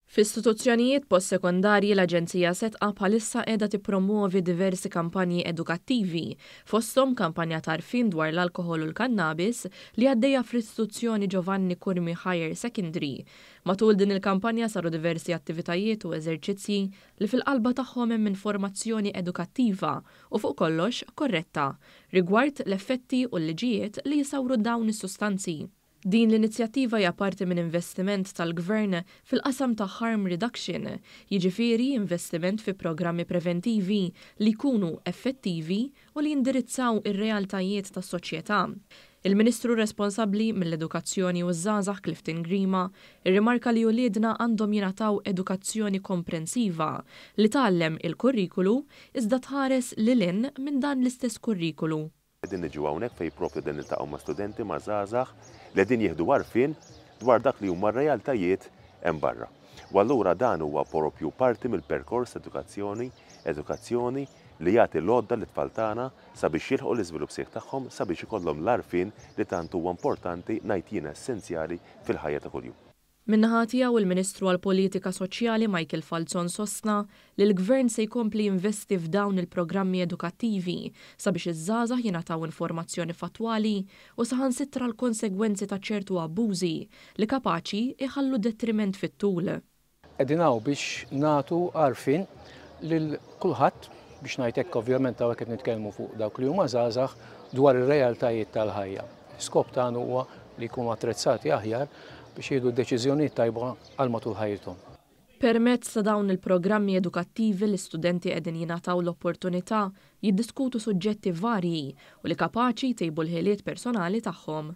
F'istituzzjonijiet postsekondarji l-Aġenzija Sedqa bħalissa qiegħda tippromwovi diversi kampanji edukattivi, fosthom kampanja t'għarfien dwar l-alkoħol u l-kannabis li għaddejja fl-istituzzjoni Giovanni Curmi Higher Secondary. Matul din il-kampanja saru diversi attivitajiet u eżerċizzji li fil-qalba tagħhom hemm informazzjoni edukattiva u fuq kollox korretta rigward l-effetti u l-liġijiet li jsawru dawn is-sustanzi. Din l-inizjattiva hija parti minn investiment tal-Gvern fil-qasam ta' harm reduction, jiġifieri investiment fi programmi preventivi li jkunu effettivi u li jindirizzaw ir-realtajiet tas-soċjetà. Il-Ministru responsabbli mill-Edukazzjoni u ż-Żgħażagħ Clifton Grima rrimarka li uliedna għandhom jingħataw edukazzjoni komprensiva li tgħallem il-kurrikulu iżda tħares lil hinn minn dan l-istess kurrikulu. Qegħdin niġu hawnhekk fejn propju qegħdin niltaqgħu ma' studenti, ma' żgħażagħ li qegħdin jieħdu għarfien dwar dak li huma r-realtajiet hemm barra. U allura dan huwa propju parti mill-perkors ta' edukazzjoni, edukazzjoni li jagħti l-għodda lit-tfal tagħna sabiex jilħqu l-iżvilupp sħiħ tagħhom, sabiex ikollhom l-għarfien li tant huwa importanti, ngħid jiena essenzjali fil-ħajja ta' kuljum. Min-naħa tiegħu il-Ministru għall-Politika Soċjali Michael Falzon sostna li l-Gvern se jkompli jinvesti f'dawn il-programmi edukattivi sabiex iż-żgħażagħ jingħataw informazzjoni fattwali u saħansitra l-konsegwenzi ta' ċertu abbużi li kapaċi jħallu detriment fit-tul. Qegħdin hawn biex nagħtu għarfien lil kulħadd, biex ngħid hekk ovvjament hawnhekk qed nitkellmu fuq dawk li huma żgħażagħ dwar ir-realtajiet tal-ħajja. Skop tagħna huwa li jkunu attrezzati aħjar biex jieħdu deċiżjonijiet tajba għal matul ħajjithom. Permezz ta' dawn il-programmi edukattivi l-istudenti qegħdin jingħataw l-opportunità jiddiskutu suġġetti varji u li kapaċi jtejbu l-ħiliet personali tagħhom.